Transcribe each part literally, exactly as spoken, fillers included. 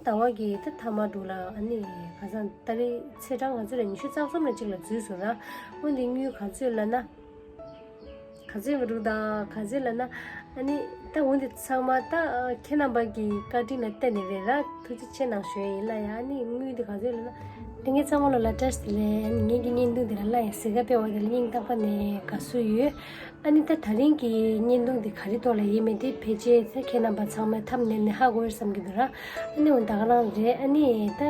ཟླ་བ་གི་ད་མཐའ་མ་འདྲ་ལ་ཨ་ནི་ཁ་སང་ཏ་རིག་ཚེས་གྲངས་ང་ཚོ་ལ་ཉི་ཤུ་རྩ་གསུམ་ལ་གཅིག་ལ་འཛུལ་སོང་ར། འོན་ཏེ་དངུལ་ག་ཚོད་ལབ་ན། ག་ཚོད་མི་འདུག་ད་ག་ཚོད་ལབ་ན། ཨ་ནི་ད་འོན་ཏེ་ཚང་མ་ད་ཁྱེད་རྣམ་པ་གི་བཀའ་དྲིན་ལ་བརྟེན་ནས་རེད་ར། ཐུགས་རྗེ་ཆེ་གནང་ཞུ་ཡ་ཡིན་ལ་ཡ། ཨ་ནི་དངུལ་དེ་ག་ཚོད་ལབ་ན། དེ་ངས་ཚང་མ་ལ་ལ་བཀྲ་ཤིས་བདེ་ལེགས། ཨ་ནི་ངེད་ཀྱི་བརྙན་ཐུང་དེ་ལ་ལ་ཡ་གཟིགས་ག་སྤེལ་བ་དེ་ལ་སྙིང་ཐག་པ་ནས་དགའ་བསུ་ཡོད། ཨ་ནི་ད་ད་རིང་གི་བརྙན་ཐུང་འདི་ག་རེ་ཐོག་ལ་ཡིན་མིན་དེ་ཕལ་ཆེར་ད་ཁྱེད་རྣམ་པ་ཚང་མས་ཐམ་ནེལ་ནས་ཧ་གོ་ཡོད་བསམ་གྱི་འདུག་ར། ཨ་ནི་འོ་ད་ག་རང་རེད། ཨ་ནི་ད་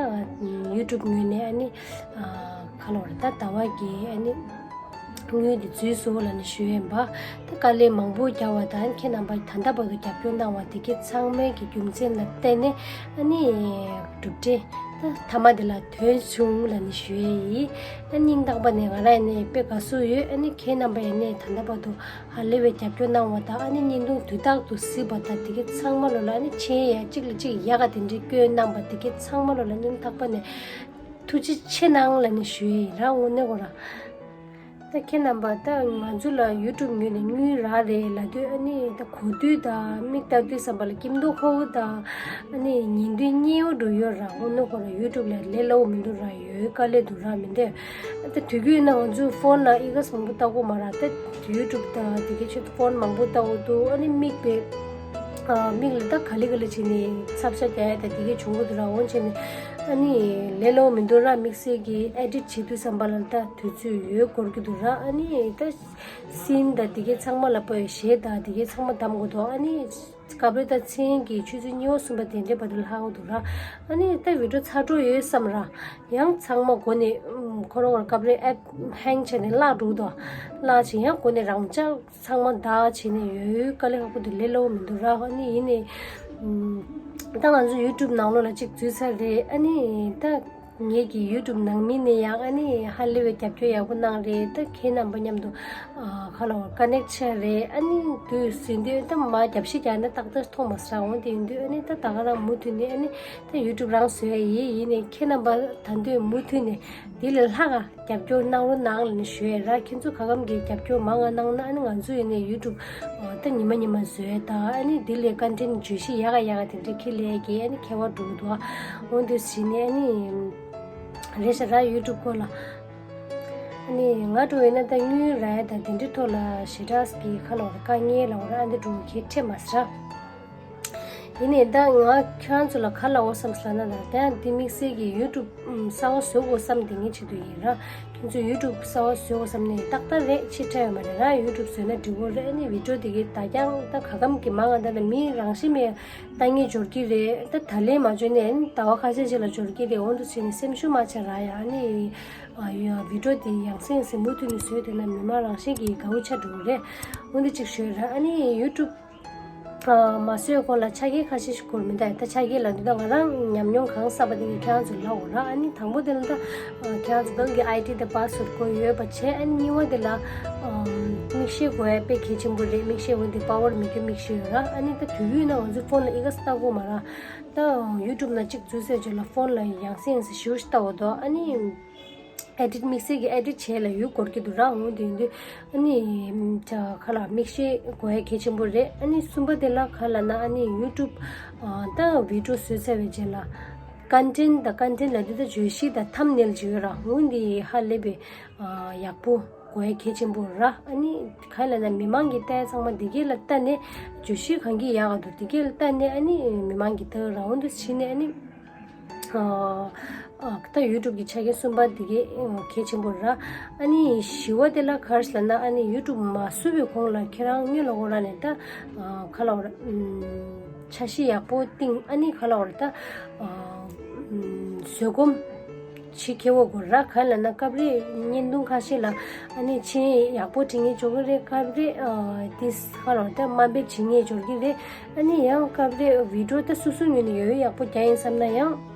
ཡུ་ཊུབ་ངོས་ནས་ཨ་ནི་ཨ་ག་ལབ་ར། ད་ཟླ་བ་གི་ཨ་ནི་དངུལ་འདི་འཛུལ་སོང་ལབ་ནས་ཞུ་ཡིན་པ། ད་དཀའ་ལས་མང་པོ་བརྒྱབ་པ་དང་ཁྱེད་རྣམ་པ་ད་ལྟ་བར་དུ་རྒྱབ་སྐྱོར་གནང་བ་དེ་གའི་ཚང་མའི་གི་རྒྱུ་མཚན་ལ་བརྟེན་ནས་ཨ་ནི་གྲུབ་འབྲས་ད་མཐའ་མ་དེ་ལ་ཐོན་བྱུང་ལབ་ནས་ཞུ་ཡས་ཡིན། ཨ་སྙིང་ཐག་པ་ནས་ང་རང་ཡིན་ནའི་དཔེ་དགའ་བསུ་ཡོད། ཨ་ནི་ཁྱེད་རྣམ་པ་ཡིན་ནའི་ད་ལྟ་བར་དུ་ཧ་ལས་པའི་རྒྱབ་སྐྱོར་གནང་བ་དང་། ཨ་ནི་བརྙན་ཐུང་དུས་རྟག་ཏུ་གཟིགས་པ་དང་དེ་གའི་ཚང་མ་ལོ་ལ་ཨ་ནི་མཆན་ཡ་གཅིག་ལ་གཅིག་ཡག་ག་དེ་འདྲའི་བཀོད་གནང་བ་དེ་གའི་ཚང་མ་ལོ་ལ་སྙིང་ཐག་པ་ནས་ཐུགས་རྗེ་ཆེ་གནང་ལབ་ནས་ཞུ་ཡས་ཡིན་ར། དངོས་གནས་ཁོ་ར། ད་ཁྱེད་རྣམ་པ་ད་ང་ཚོ་ལ་ཡུ་ཊུབ་ངོས་ནས་དངུལ་རག་རེད་ལབ་དུས་ཨ་ནི་ད་གོ་དུས་དང་མིག་ལྟ་དུས་ཙམ་པ་ལ་སྐྱིད་མདོག་ཁ་པོ་དང་ཨ་ནི་ཉན་དུས་སྙན་པོ་འདྲ་ཡོད་ར། དངོས་གནས་ཁོ་ར་ཡུ་ཊུབ་ལ་ལས་སླ་པོ་མི་འདུག་ར། ཡོད་དཀའ་ལས་འདུག་ར། མི་འདུག་ད་དུས་རྒྱུན་ན་ང་ཚོའི་ཕོན་ལ་ཨི་ག་མང་པོ་ལྟ་གོ་མ་ར། ད་ཡུ་ཊུབ་དང་དེ་གའི་ཆེད་དུ་ཕོན་མང་པོ་ལྟ་གོ་འདུག་ཨ་ནི་མིག་པའི་ཨ་མིག་ལ་ད་ག་ལེ་ག་ལེ་བྱས་ནས་ཚབ་ཤ་རྒྱག་ཡ་ད་དེ་གའི་བྱུང་གི་འདུག་ར། འོན་བྱས་ནས་ཨ་ནི་ལས་སླ་པོ་མི་འདུག་ར། དམིགས་བསལ་གྱི་ཨེ་ཌིཊ་བྱེད་དུས་ཙམ་པ་ལ་ད་དུས་ཚོད་ཡོད་འགོར་གྱི་འདུག་ར། ཨ་ནི་ད་སིན་དང་དེ་གའི་ཚང་མ་ལ་པོའི་གཞས་དང་དེ་གའི་ཚང་མ་བདམས་དགོས་འདུག་ཨ་ནི་སྐབས་རེ་ད་མཚན་གྱི་ཆུ་ཚོད་གཉིས་པ་གསུམ་པ་དེ་འདྲའི་བར་དུ་ལྷག་གི་འདུག་ར། ཨ་ནི་ད་བི་ཌིའོ་ཚར་འགྲོ་ཡོད་བསམ་ར། ཡང་ཚང་མ་འགོ་ནས་ཁོ་རང་ཁོ་རང་སྐབས་རེ་ཨེབ་ཧེང་བྱས་ནས་བརླག་འགྲོ་གི་འདུག་བརླག་བྱས་ཡང་འགོ་ནས་རང་འཇགས་ཚང་མ་བདག་བྱས་ནས་ཡོད་ཡོད་དཀའ་ལས་ཁག་པོ་འདུག་ལས་སླ་པོ་མི་འདུག་ར། ཨ་ནི་ཡིན་ནའི་ད་ང་ཚོ་ཡུ་ཊུབ་ནང་ལོགས་ལ་གཅིག་འཛུལ་ཚར་རེད། ཨ་ནི་ད་ངེད་ཀྱི་ཡུ་ཊུབ་ནང་མི་ནས་ཡང་ཨ་ནི་ཧ་ལས་པའི་རྒྱབ་སྐྱོར་ཡག་པོ་གནང་རེད། ད་ཁྱེད་རྣམ་པ་མཉམ་དུ་ཨ་ཁ་ལ་བར་ཀ་ནེག་ཆགས་རེད། ཨ་ནི་དུས་ཟིན་དུས་ད་མ་རྒྱབ་ཤིག་རྒྱག་ན་ཏག་ཏག་མཐོང་མ་སོང་། འོན་ཏེ་ཡིན་དུས་ཨ་ནི་ད་ད་ག་རང་མུ་མཐུད་ནས་ཨ་ནི་ད་ཡུ་ཊུབ་རང་བཟོ་ཡ་ཡིན། ཡིན་ནའི་ཁྱེད་རྣམ་པ་ད་དུང་མུ་མཐུད་ནས་དེ་ལས་ལྷག་ག་རྒྱབ་སྐྱོར་གནང་རོགས་གནང་ལབ་ནས་ཞུ་ཡས་ར། ཁྱེད་ཚོ་ག་གམ་གྱི་རྒྱབ་སྐྱོར་མང་ང་གནང་ན་ཨ་ནི་ང་ཚོ་ཡིན་ནའི་ཡུ་ཊུབ་ད་ཉི་མ་ཉི་མ་བཟོས་ད་ཨ་ནི་དེ་ལས་ཀོན་ཊེན་ཊི་བརྗོད་གཞི་ཡག་ག་ཡག་ག་དེ་འདྲ་ཁྱེར་ལས་ཀྱི་ཨ་ནི་ཁྱད་པར་འགྲོ་གི་འདུག་འོན་ཏེ་ཟིན་ནས་ཨ་ནི་རེད་ཤག་ར། ཡུ་ཊུབ་སྐོར་ལ་ཨ་ནི་ང་འགྲོ་ཡིན་ན་ད་དངུལ་རག་ཡ་ད་དེ་འདྲའི་ཐོག་ལ་ཞེ་དྲག་གི་ཁ་ལོ་ར་དཀའ་ངལ་ལ་འོ་ར་ཨ་འདི་འགྲོ་གི་ཁྱེད་ཁྲེལ་མ་ཟ་ར། ཡིན་ནའི་ད་ང་ཁྱེད་རང་ཚོ་ལ་ག་ལབ་དགོས་བསམ་སོང་ལབ་ན། ད་ཡང་འདི་དམིགས་བསལ་གྱི་ཡུ་ཊུབ་གསར་པ་བཟོ་དགོས་བསམ་དེ་ངའི་ཆེད་དུ་ཡིན་ར། ཁྱེད་ཚོ་ཡུ་ཊུབ་གསར་པ་བཟོ་དགོས་བསམ་ནའི་ཏག་ཏག་རེད། ཕྱི་ཁྲལ་ཡོད་མ་རེད་ར། ཡུ་ཊུབ་བཟོས་ན་འགྲིག་གི་རེད། ཨ་ནི་བི་ཌིའོ་དེ་གའི་ད་རྐྱང་ད་ག་གམ་གྱི་མང་ང་ད་ལ་མི་རང་བཞིན་མེད་ལྟ་ཉེས་འབྱོར་གྱི་རེད། ད་ད་ལན་མ་འབྱོར་ནའི་ཨ་ནི་ཟླ་བ་ཁ་ཤས་ཤིག་ལ་འབྱོར་གྱི་རེད། འོ་འདུག་བྱས་ནས་སེམས་ཤུགས་མ་ཆག་ར་ཡ། ཨ་ནི་ཨ་ཡ་བི་ཌིའོ་དེ་ཡང་སེ་ཡང་སེ་མུ་མཐུད་ནས་བཟོས་བསྡད་ན་མི་མང་རང་བཞིན་གྱིས་དགའ་བོ་ཆགས་འགྲོ་གི་རེད། འོ་འདི་གཅིག་ཞུས་ར། ཨ་ནི་ཡུ་ཊུབ་ཨ་མ་བཟོས་གོང་ལ་ཆ་རྐྱེན་ཁ་ཤས་ཤིག་དགོས་མི་འདུག་ད་ཆ་རྐྱེན་ལབ་དུས་ད་ང་རང་ཉམས་མྱོང་གང་བསགས་པ་དེ་གི་ཁྱེད་རང་ཚོ་ལབ་འོ་ར། ཨ་ནི་དང་པོ་དེ་ལ་ད་ཨ་ཁྱེད་རང་ཚོ་གང་གི་ཨའི་ཌི་དང་པཱ་སི་ཝརཌ་དགོས་ཡོད་པ་བྱས། ཨ་ནི་གཉིས་པ་དེ་ལ་ཨམ་མིག་ཤེལ་དགོས་ཡ་དཔེ་གལ་ཆེན་པོ་རེད། མིག་ཤེལ་འོན་ཏེ་པ་ཝར་མེད་རྒྱུ་མིག་ཤེལ་ཡོད་ར། ཨ་ནི་ད་དུས་རྒྱུན་ན་ང་ཚོ་ཕོན་ལ་ཨི་ག་ས་ལྟ་དགོས་མ་ར། ད་ཡུ་ཊུབ་ནང་གཅིག་འཛུལ་ཚར་རྗེས་ལ་ཕོན་ལ་ཡང་སེ་ཡང་སེ་ཞེ་པོ་ཞིག་ལྟ་འོ་དོ། ཨ་ནི་ཨེ་ཌིཊ་དམིགས་བསལ་གྱི་ཨེ་ཌིཊ་བྱེད་ལ་ཡུལ་འགོར་གྱི་འདུག་ར། འོ་དེ་ཡིན་དུས་ཨ་ནི་ཁ་ལ་མིག་ཤེལ་དགོས་ཡ་གལ་ཆེན་པོ་རེད། ཨ་ནི་གསུམ་པ་དེ་ལ་ག་ལབ་ན་ཨ་ནི་ཡུ་ཊུབ་ད་བི་ཌིའོ་བཟོས་ཚར་བའི་རྗེས་ལ་ཀོན་ཊེན་ཊི་དང་ཀོན་ཊེན་ཊི་ལབ་དུས་ད་བརྗོད་གཞི་དང་ཐམ་ནེལ་བརྗོད་ར། འོ་འདི་ཧ་ལས་པའི་ཡག་པོ་དགོས་ཡ་གལ་ཆེན་པོ་ར། ཨ་ནི་ག་ལབ་ན་མི་མང་གི་ལྟ་ཡ་ཚང་མ་འདི་གས་ལ་ལྟ་ནས་བརྗོད་གཞི་གང་གི་ཡག་ག་འདུག་འདི་གས་ལ་ལྟ་ནས་ཨ་ནི་མི་མང་གི་ལྟ་ར། འོ་འདུག་བྱས་ནས་ཨ་ནི། ཨ་ཨ་ད་ཡུ་ཊུབ་ཀྱི་ཆ་རྐྱེན་གསུམ་པ་འདི་གས་གལ་ཆེན་པོ་ར། ཨ་ནི་བཞི་བ་དེ་ལ་ག་རེ་ཟེར་ན་ཨ་ནི་ཡུ་ཊུབ་མ་བཟོ་བའི་གོང་ལ་ཁྱེད་རང་དངུལ་ལ་འོ་ར་ནས་ད་ཨ་ག་ལབ་འོ་ར་ཨམ་འཆར་གཞི་ཡག་པོ་བཏིང་། ཨ་ནི་ག་ལབ་འོ་ར་ད་ཨ་ཨམ་བཟོད་སྒོམ་བྱེད་མཁས་པོ་དགོས་ར། ག་ལབ་ན་སྐབས་རེ་བརྙན་ཐུང་ཁ་ཤས་ལ་ཨ་ནི་མཆན་ཡག་པོ་བྲིས་མཁན་འབྱོར་གི་རེད། སྐབས་རེ་ཨ་དེ་ག་ལབ་འོ་ར་ད་དམའ་འབེབས་བྱེད་མཁན་འབྱོར་གི་རེད། ཨ་ནི་ཡང་སྐབས་རེ་བི་ཌིའོ་ད་སོ་སོ་ངོས་ནས་ཡོད་ཡོད་ཡག་པོ་རྒྱག་ཡིན་བསམ་ན་ཡང་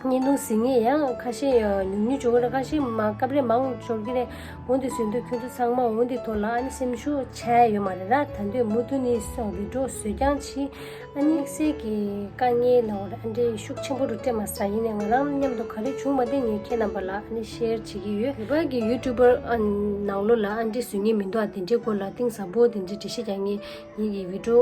བརྙན་ཐུང་གཟིགས་མཁན་ཡང་ཁ་ཤས་ཉུང་ཉུང་འབྱོར་གྱི་རེད། ཁ་ཤས་མ་སྐབས་རེ་མང་འབྱོར་གྱི་རེད། འོན་ཏེ་བཟོས་དུས་ཁྱོད་ཚོ་ཚང་མ་འོན་ཏེ་ཐོག་ལ་ཨ་ནི་སེམས་ཤུགས་ཆག་ཡ་ཡོད་མ་རེད་ར། ད་དུང་མུ་མཐུད་ནས་བི་ཌི་ཡོ་བཟོས་རྐྱང་བྱེད། ཨ་ནི་དམིགས་བསལ་གྱི་དཀའ་ངལ་ལ་འོ་རེད། ཨ་འདྲའི་ཤུགས་ཆེན་པོ་རུ་སྤྲད་མ་ཟ། ཡིན་ནའི་ང་རང་མཉམ་དུ་ག་རེ་བྱུང་མ་བསྡད་ངས་ཁྱེད་རྣམ་པ་ལ་ཨ་ནི་ཤེར་བྱེད་ཀྱི་ཡོད། བོད་པ་གི་ཡུ་ཊུབ་པར་ཨ་ནང་ལོགས་ལ་ཨ་འདྲའི་བཟོ་མཁན་མི་འདུག་ཨ་དེ་འདྲའི་སྐོར་ལ་གཏིང་ཟབ་པོ་དེ་འདྲའི་འགྲེལ་བཤད་རྒྱག་མཁན། ངེད་ཀྱི་བི་ཌི་ཡོ་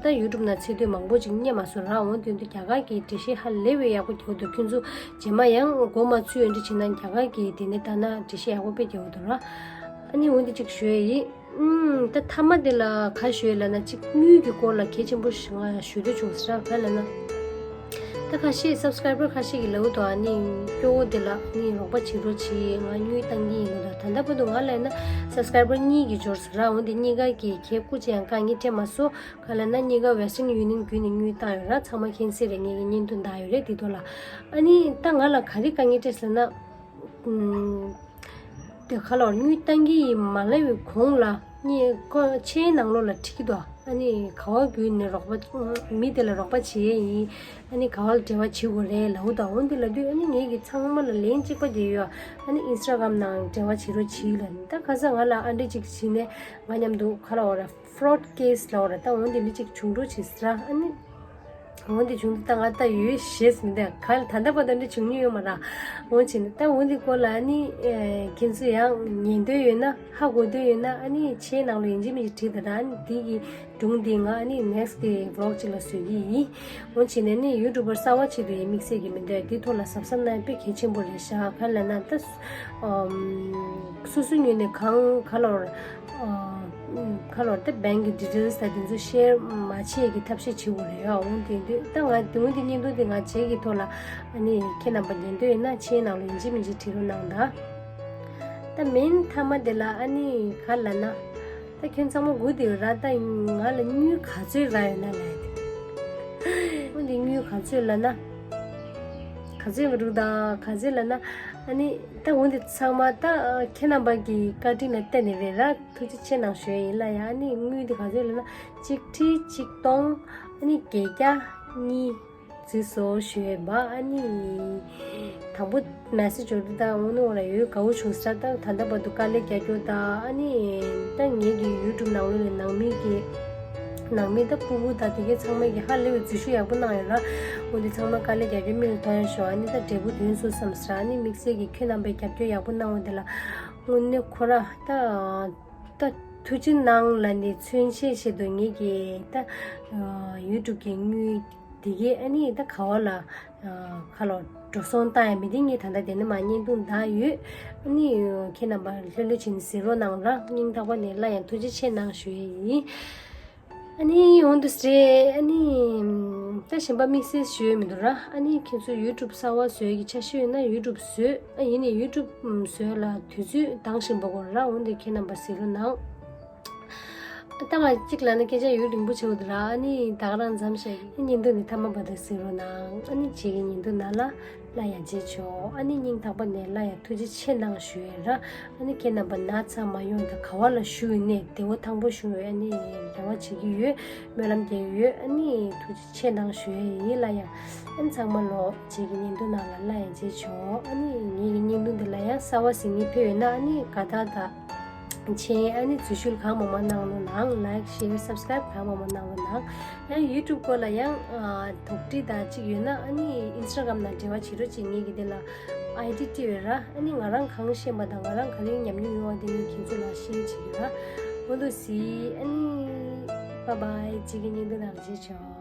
ད་ཡུ་ཊུབ་ནང་ཚུད་དུས་མང་པོ་ཅིག་རྙེད་མ་སོང་ར། འོན་ཏེ་འདི་རྒྱ་གར་གྱི་འགྲེལ་བཤད་ཧ་ལས་པའི་ཡག་པོ་རྒྱག་འདུག་ཁྱོད་ཚོ་རྗེས་མ་ཡང་མགོ་མ་ཚོས་འདི་བྱེད་ན་རྒྱ་གར་གྱི་དེ་ནས་ལྟ་ན་འགྲེལ་བཤད་ཡག་པོ་དཔེ་རྒྱག་འདུག་ར། ཨ་ནི་འོན་ཏེ་ཅིག་ཞུ་ཡ་ཡིན། ཨུམ། ད་མཐའ་མ་དེ་ལ་ག་ཞུ་ཡ་ལབ་ན་ཅིག་དངུལ་གྱི་སྐོར་ལ་གལ་ཆེན་པོ་ཞིག་ང་ཞུ་འདོད་བྱུང་ཟེར་ར། ག་ལབ་ན། ད་ཁ་ཤས་སབ་སི་ཀ་རའི་བར་ཁ་ཤས་ཀྱིས་ལབ་འདུག་ཨ་ནི་སྐྱོ་བོ་དེ་ལ་ཨ་ནི་རོགས་པ་བྱེད་རོགས་བྱེད། ང་དངུལ་བཏང་གི་ཡིན་ལབ་འདུག་ད་ལྟ་བར་དུ་ང་ལབ་ན་སབ་སི་ཀ་རའི་བར་གཉིས་ཀྱིས་འབྱོར་ཟེར་ར། འོན་ཏེ་གཉིས་ཀ་གིས་ཁྱེད་སྐུ་མཁྱེན་ཡང་དཀའ་ངལ་འཕྲད་མ་སོང་། ག་ལབ་ན་གཉིས་ཀ་Western Union བརྒྱུད་ནས་དངུལ་བཏང་ཡོད་ར། ཚང་མ་མཁྱེན་གསལ་རེད། ངེད་ཀྱི་བརྙན་ཐུང་བལྟས་ཡོད་རེད་དེ་ཐོག་ལ། ཨ་ནི་ད་ང་ལ་ག་རེ་དཀའ་ངལ་འཕྲད་ཟེར་ན། ཨུམ། དེ་ག་ལོར་དངུལ་བཏང་གི་ཡིན་མ་ལབ་པའི་གོང་ལ་ངས་ཁོ་ཆེན་ནང་ལོགས་ལ་ཁྲིད་ཀྱི་འདུག་ཨ་ནི་ག་བ་བརྒྱུད་ནས་རོགས་པ་མི་དེ་ལ་རོགས་པ་བྱེད་ཡས་ཡིན། ཨ་ནི་ག་བ་ལ་འབྲེལ་བ་བྱེད་དགོས་རེད་ལབ་འདུག་འོན་ཏེ་ལབ་དུས་ཨ་ནི་ངེད་ཀྱི་ཚང་མ་ལ་ལན་གཅིག་པ་དེ་ཡོད། ཨ་ནི་ཨིན་སི་ཊ་གྷ་རམ་ནང་འབྲེལ་བ་བྱེད་རོགས་བྱེད་ལབ་ནི། ད་ཁ་སང་ང་ལ་ཨ་འདྲ་ཅིག་བྱས་ནས་ང་མཉམ་དུ་ག་ལ་འོ་ར་fraud case ལབ་འོ་ར། ད་འོན་ཏེ་འདི་ཅིག་བྱུང་རོགས་བྱེད་ཟེར་ར། ཨ་ནི། འོན་ཏེ་བྱུང་དུས་ད་ང་ད་ཡོད་ཞེས་མི་འདུག་ག་ལ་ད་ལྟ་བར་དུ་འདི་བྱུང་མྱོང་ཡོད་མ་རེད། འོན་ཏེ་ད་འོན་ཏེ་སྐོར་ལ་ཨ་ནི་ཨེ་ཁྱེད་ཚོ་ཡང་ཉན་འདོད་ཡོད་ན་ཧ་གོ་འདོད་ཡོད་ན་ཨ་ནི་ཆེ་ནང་ལ་ཡིན་གཅིག་མིན་གཅིག་བྲིས་དང་། ཨ་ནི་དེ་གི་སྒྲུང་འདི་ང་ཨ་ནི་next day vlog ཅིག་ལ་བཟོ་གི་ཡིན། འོན་ཏེ་ནས་ནི་ཡུ་ཊུབ་པར་གསར་པ་ཆེད་དུ་ཡིན་དམིགས་བསལ་གྱི་མི་འདུག་དེ་ཐོག་ལ་གཟབ་གཟབ་གནང་དཔེ་གལ་ཆེན་པོ་རེད་ཤག་ག་ལ་ན་ད་ཨམ་སོ་སོ་ངོས་ནས་གང་ག་ལོར། ཁ་ལོར་ཏེ་bank གི་details དང་དེ་ཚོ་share མ་བྱེད་ཀྱི་ཐབས་ཤེས་བྱེད་དགོས་རེད་ཡ། འོན་ཏེ་དུས་ད་ང་དུང་དེ་བརྙན་ཐུང་དེ་ང་བྱེད་ཀྱི་ཐོག་ལ་ཨ་ནི་ཁྱེད་རྣམ་པ་ཉན་འདོད་ཡིན་ན་ཆེ་ནང་ལ་ཡིན་གཅིག་མིན་གཅིག་བྲིས་རོགས་གནང་དང་། ད་མིན་མཐའ་མ་དེ་ལ་ཨ་ནི་ག་ལ་ན། ད་ཁྱོད་ཚང་མ་སྒུག་བསྡད་ཡོད་ར། ད་ང་ལ་དངུལ་ག་ཚོད་རག་ཡོད་ན་ལབ་དེ། འོན་ཏེ་དངུལ་ག་ཚོད་ལབ་ན། ག་ཚོད་མ་རུག་ད་ག་ཚོད་ལབ་ན། ཨ་ནི་ད་འོན་ཏེ་ཚང་མ་ད་ཁྱེད་རྣམ་པ་གི་བཀའ་དྲིན་ལ་བརྟེན་ནས་རེད་ར། ཐུགས་རྗེ་ཆེ་གནང་ཞུ་ཡ་ཡིན་ལ་ཡ། ཨ་ནི་དངུལ་འདི་ག་ཚོད་ལབ་ན་གཅིག་ཁྲི་གཅིག་སྟོང་ཨ་ནི་བརྒྱད་བརྒྱ་གཉིས་རྩིས་སོ་ཞུ་ཡ་ཡིན་པ། ཨ་ནི་དང་པོ་message འབྱོར་དུས་ད་འོ་ནི་འོ་ལ་ཡོད་དགའ་བོ་བྱུང་ས། ད་ད་ལྟ་བར་དུ་དཀའ་ལས་རྒྱག་རྒྱུ་ད་ཨ་ནི་ད་ངེད་ཀྱི་ཡུ་ཊུབ་ནང་ལོགས་ལ་ནང་མི་གི་ནང་མི་ད་ཕྲུ་གུ་ད་དེ་གའི་ཚང་མ་གི་ཧ་ལས་པའི་འཛུལ་ཞུགས་ཡག་པོ་གནང་ཡོད་ར། འོ་འདི་ཚང་མ་དཀའ་ལས་རྒྱག་རྒྱུ་མིག་ལ་མཐོང་ཡ་ཤོག་ཨ་ནི་ད་འབྲས་བུ་དོན་སོང་བསམ་ས། ཨ་ནི་དམིགས་བསལ་གྱི་ཁྱོད་རྣམ་པས་རྒྱབ་སྐྱོར་ཡག་པོ་གནང་བ་དེ་ལ་དངོས་གནས་ཁོ་ར་ད་ད་ཐུགས་རྗེ་གནང་ལ་ནི་མཚོན་བྱེད་ཆེད་དུ་ངེད་ཀྱི་ད་ཡུ་ཊུབ་ཀྱི་དངུལ་དེ་གའི་ཨ་ནི་ད་ག་བ་ལ་ཁ་ལོ་འགྲོ་སོང་བཏང་ཡ་མི་དེ་ངས་ད་ལྟ་དེ་ནས་མ་བརྙན་ཐུང་བཏང་ཡོད། ཨ་ནི་ཁྱེད་རྣམ་པ་ལྷོད་ལྷོད་བྱས་ནས་གཟིགས་རོགས་གནང་ར། སྙིང་ཐག་པ་ནས་སླར་ཡང་ཐུགས་རྗེ་ཆེ་གནང་ཞུ་ཡ་ཡིན། ཨ་ནི་འོན་ཏེ་སྲེ་ཨ་ནི་ད་གཞན་པ་དམིགས་བསལ་ཞུ་ཡ་མི་འདུག་ར། ཨ་ནི་ཁྱེད་ཚོ་ཡུ་ཊུབ་གསར་པ་བཟོ་ཡ་གི་འཆར་གཞི་ཡོད་ན་ཡུ་ཊུབ་བཟོས། ཨ་ཡིན་ནའི་ཡུ་ཊུབ་བཟོ་ཡ་ལ་དུས་ཚོད་འདང་བཞིན་པ་དགོས་ར། འོན་ཏེ་ཁྱེད་རྣམ་པ་གཟིགས་རོགས་གནང་། ད་ང་གཅིག་ལབ་ན་སྐད་ཆ་ཡུན་རིང་པོ་བྱེད་དགོས་འདུག་ར། ཨ་ནི་ད་ག་རང་མཚམས་བཞག་གི། བརྙན་ཐུང་འདི་མཐའ་མ་བར་དུ་གཟིགས་རོགས་གནང་། ཨ་ནི་བྱེད་ཀྱི་བརྙན་ཐུང་ནང་ལ་སླར་ཡང་མཇལ་ཆོག་ཨ་ནི་སྙིང་ཐག་པ་ནས་སླར་ཡང་ཐུགས་རྗེ་ཆེ་གནང་ཞུ་ཡས་ར། ཨ་ནི་ཁྱེད་རྣམ་པ་ན་ཚ་མ་ཡོང་དང་ག་བ་ལ་བཞུགས་ཡོད་ནའི་བདེ་པོ་ཐང་པོ་བཞུགས་ཡོད། ཨ་ནི་རེ་བ་བྱེད་ཀྱི་ཡོད། སྨོན་ལམ་རྒྱག་གི་ཡོད། ཨ་ནི་ཐུགས་རྗེ་ཆེ་གནང་ཞུ་ཡས་ཡིན་སླར་ཡང་། ཨ་ནི་ཚང་མ་ལོ་བྱེད་ཀྱི་བརྙན་ཐུང་ནང་ལ་སླར་ཡང་མཇལ་ཆོག་ཨ་ནི་ངེད་ཀྱི་བརྙན་ཐུང་འདི་ལ་ཡང་གསར་པ་གཟིགས་མཁན་ཕེབས་ཡོད་ན་ཨ་ནི་དགའ་རྟགས་དང་། མཆན། ཨ་ནི་འཛུལ་ཞུགས་གང་མང་མང་གནང་རོགས་གནང་། Like, share, subscribe གང་མང་མང་གནང་རོགས་གནང་། ཡང་ཡུ་ཊུབ་སྐོར་ལ་ཡང་ཨ་དོགས་འདྲི་དང་གཅིག་ཡོད་ན་ཨ་ནི་ཨིན་སི་ཊ་གྷ་རམ་ནང་འབྲེལ་བ་བྱེད་རོགས་གྱིས། ངེད་ཀྱི་དེ་ལ་ཨའི་ཌི་སྤྲད་ཡོད་ར། ཨ་ནི་ང་རང་གང་ཤེས་པ་དང་ང་རང་ག་རེ་ཉམས་མྱོང་ཡོད་པ་དེ་ངས་ཁྱེད་ཚོ་ལ་ཤེར་བྱེད་ཀྱི་ར། འོ་འདུག་སེ། ཨ་ནི་bye bye། གཅིག་གི་བརྙན་ཐུང་ནང་མཇལ་ཆོག་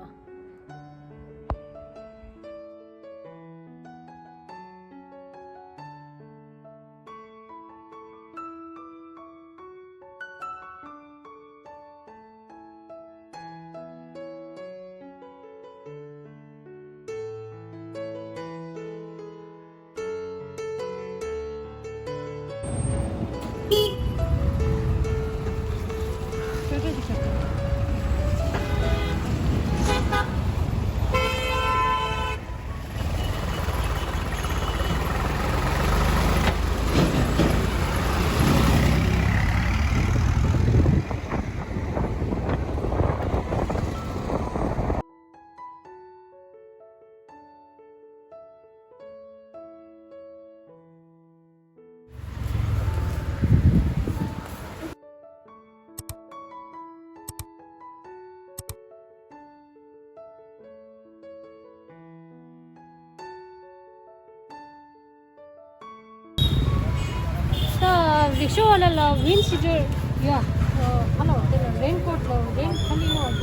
རིག་ཤོ་བ་ལ་ལ་ཝིན་ཤི་ཊར་ཡ། ཨ་ལོ་དེ་ལ་རེན་ཀོཊ་ལ་རེན་ཁ་ལི་ཡོང་།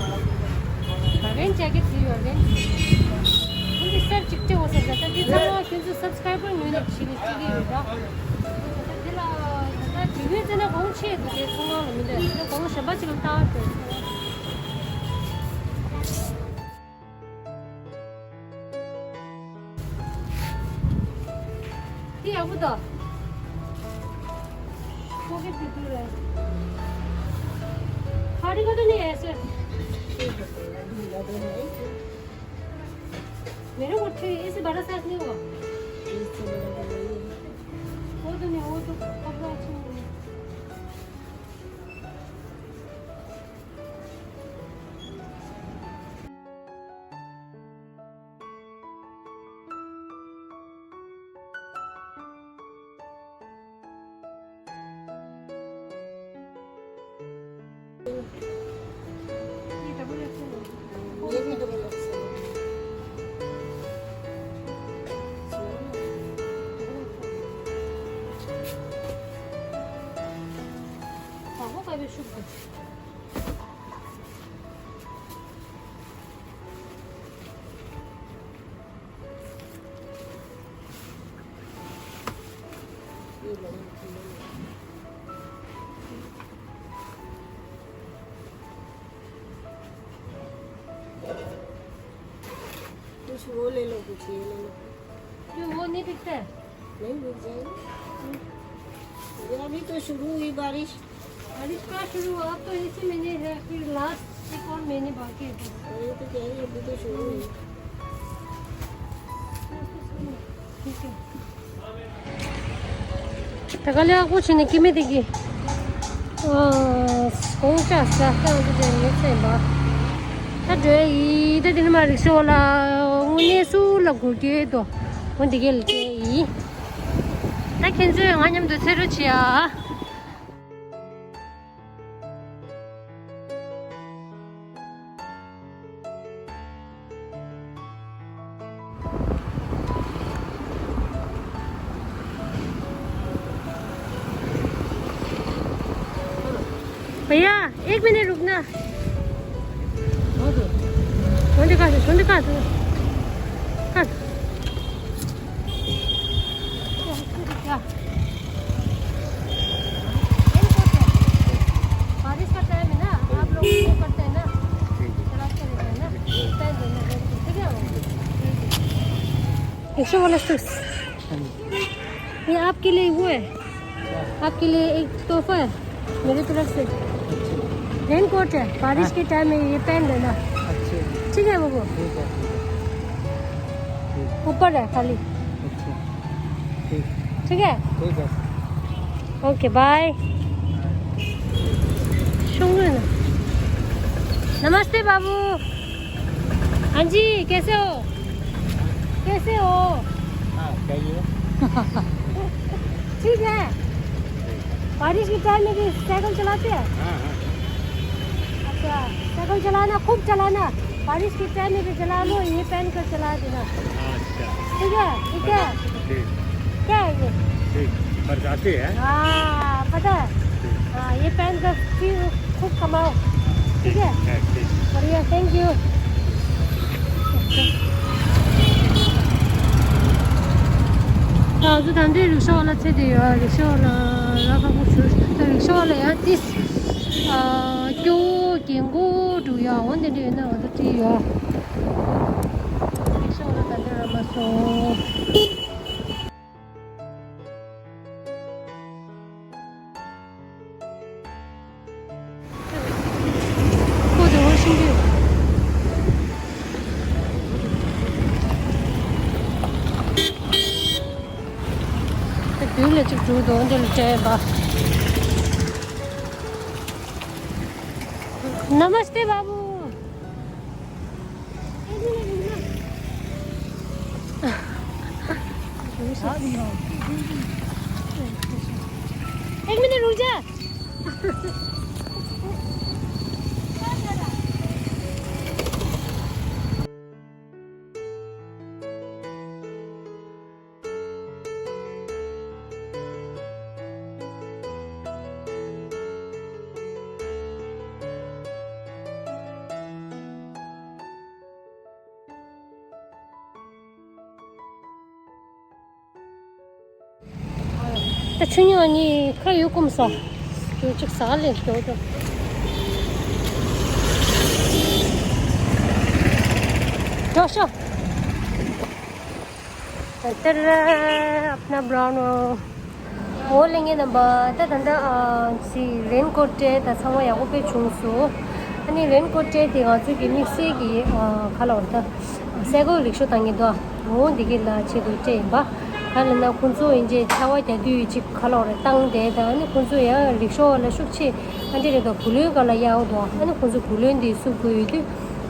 རེན་ཇེ་ཀེཊ་ཟེར་ཡོད་རེན། འདི་སེར་ཅིག་སྤྲད་འོ་ཟེར་ད་ལྟ་འདི་ཚང་མ་ཁྱོད་ཚོ་སབ་སི་ཀ་རའི་བར་ངོས་ནས་བྱེད་ཀྱི་བྱེད་ཀྱི་ཡོད་ར། ད་འདི་ལ་ད་ལྟ་དེ་ཡོད་ཙེ་ན་གོང་ཆེ་འདུག་དེ་ཚོང་ཁང་ལ་མི་འདུག་དེ་གོང་གཞན་པ་ཅིག་ལ་ལྟ་བར་འགྲོ། འདི་ཡག་པོ་འདུག་ཁོ་གི་དེ་དུ་རེད། ཁ་རི་ཁ་དུ་ནི་ཨེ་སེ། मेरे को ठीक है, इससे बड़ा साइज नहीं हुआ। इससे बड़ा तो वही है। वो तो नहीं, वो तो कपड़ा अच्छा नहीं है। ये भी डबल एक्सेल है। हाँ, वो का भी शुक्र। कुछ वो ले लो, कुछ ये ले लो। क्यों, वो नहीं बिकता है? नहीं, बिक जाएगा। ये अभी तो शुरू हुई बारिश। बारिश का शुरू हुआ, अब तो इसी महीने है, फिर लास्ट एक और महीने बाकी है। वही तो कह रही हूँ, अभी तो शुरू हुई। ठीक है। ད་ག་ལེ་ཨ་ཁུ་ཆེ་ནས་ཀི་མེད་དེ་གི། ཨ་གོང་ཆ་ས་ཁང་དུ་དེ་ནས་ཚེ་འབའ། ད་འགྲོ་ཡི་ད་དེ་ནི་མ་རིག་ཤོ་ལ་དངོས་གནས་སུ་ལ་གུར་གེ་དོ། འོ་འདི་གེ་ལ་ཚེ་ཡི། ད་ཁྱེད་ཚོས་ང་མཉམ་དུ་ཚེ་རུ་ཆེ་ཡ། भैया, एक मिनट रुकना। कौन दिखा दो, कौन दिखा दो? कौन? बारिश का टाइम है ना, आप लोग वो करते हैं ना, चलाते रहते हैं ना, पहन लेना, ठीक है? एक सौ वाला सूट। ये आपके लिए वो है, आपके लिए एक तोहफा है मेरी तरफ से। रेन कोट है, बारिश के टाइम में ये पहन लेना। अच्छे। ठीक है बाबू। ठीक है, ठीक है। ठीक। ऊपर है खाली। अच्छा। ठीक। ठीक है। ठीक है। Okay, bye. शुक्रिया। नमस्ते बाबू। हाँ जी, कैसे हो? कैसे हो? हाँ, कहिए। ठीक है। बारिश के टाइम में भी साइकिल चलाते हैं? हाँ, हाँ। अच्छा, साइकिल चलाना, खूब चलाना। बारिश के टाइम में भी चला लो, ये पहन कर चला देना। अच्छा। ठीक है, ठीक है। ठीक। क्या है ये? ठीक, बरसाती है। हाँ, पता है। ठीक। हाँ, ये पहन कर फिर खूब कमाओ। ठीक है? ठीक, ठीक। बढ़िया, thank you। ད་འུ་ཚོ་ད་འདི་རིག་ཤོ་ལ་ཚེ་དེ་ཡོད། རིག་ཤོ་ལ་ར་ཁ་ཁུ་ཞུ། ད་རིག་ཤོ་ལ་ཡང་ཏིས། ཨ། སྐྱོ་བོ་རྒན་གོག་འགྲོ་ཡ་འོ་འདི་འདྲ་ཡོད་ན་འོ་ད་བྲིས་ཡོད། རིག་ཤོ་ལ་ད་འདི་ར་མ་སོང་། ཁོ་དེ་འོ་ཤིང་གི། དེ་བུ་ལ་ཅིག་འགྲོ་དོ་འདི་ལ་སྤྲད་པ། नमस्ते बाबू। एक मिनट रुक जा। ད་ཆུ་ཉག་གཉིས་ཁ་ཡོད་སྐུམ་སོང་། ཡོད་ཅིག་ཟ་ལེན་འགྲོ་འགྲོ། འགྲོ་ཤོག་ད་ལྟ་ཨབ་ན་བྷ་རའུན་འོ་ལེ་ངའི་རྣམ་པ་ད་ད་ལྟ་ཨ་ཅི་རེན་ཀོ་ཊི་སྤྲད། ད་ཚང་མ་ཡག་པོ་དཔེ་བྱུང་སོང་། ཨ་ནི་རེན་ཀོ་ཊི་སྤྲད་དེ་ང་ཚོ་གི་དམིགས་བསལ་གྱི་ཨ་ག་ལ་བར་ད། སེ་གོལ་རིག་ཤོ་བཏང་གི་འདུག་འོ་འདི་གི་ལ་ཆེད་དུ་སྤྲད་ཡིན་པ། ག་ལ་ན་ཁོང་ཚོ་ཡིན་ཅེ་ཆར་པ་རྒྱག་དུས་ཅིག་ག་ལ་བར་བཏང་དེ་ད་ཨ་ནི་ཁོང་ཚོ་ཡང་རིག་ཤོ་བ་ལ་ཤུགས་ཆེ་ཨ་འདྲེ་རེད་དོ། བུ་ལོན་ག་ལ་གཡར་འདུག་ཨ་ནི་ཁོང་ཚོ་བུ་ལོན་འདི་བསུབ་དགོས་ཡོད་དུས།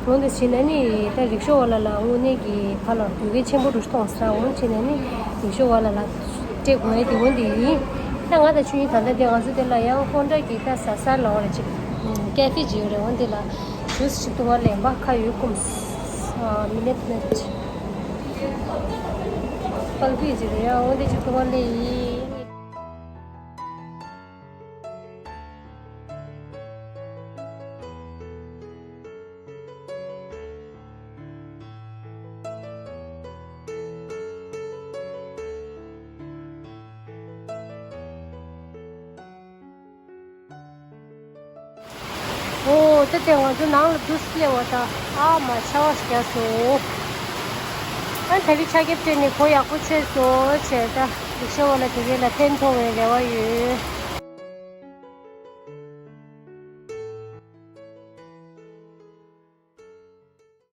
འོ་འདི་བྱས་ན་ནི་ད་རིག་ཤོ་བ་ལ་ལ་དངོས་གནས་ཀྱི་ག་ལ་བར་དོ་གལ་ཆེན་པོ་རུ་གཏོང་ས། འོ་བྱས་ན་ནི་རིག་ཤོ་བ་ལ་ལ་སྤྲད་དགོས་ཡ་དེ་འོ་འདི་ཡིན། ད་ང་དང་ཆུ་ཡིན་ད་ལྟ་དེ་ང་ཚོ་དེ་ལ་ཡང་ཧོན་ཌ་གི་ད་ཟ་ས་ལ་བར་ཅིག་ཀེ་ཧྥེ་ཅིག་ཡོད་རེད། འོ་འདི་ལ་ཇུས་ཅིག་འཐུང་བ་ལེན་པ་ཁ་ཡོད་སྐུམ། ཨ་མི་ནེ་མི་ནེ་པལ་པི་ཅིག་རེད་ཡ། འོ་འདི་ཅིག་འཐུང་བ་ལེན་ཡིན། འོ་ད་དེ་ང་ཚོ་ནང་ལ་འདུག་སླེབས་པ་ད། ཨ་མ་ཆར་པ་ཞིག་རྒྱག་སོང་། ཨ་ད་གི་ཆར་ཁེབས་སྤྲད་ནས་གོ་ཡག་པོ་ཆོད་སོང་བྱས། ད་རིག་ཤོ་བ་ལ་དེ་གའི་ལ་ཕན་ཐོགས་པའི་རེ་བ་ཡོད།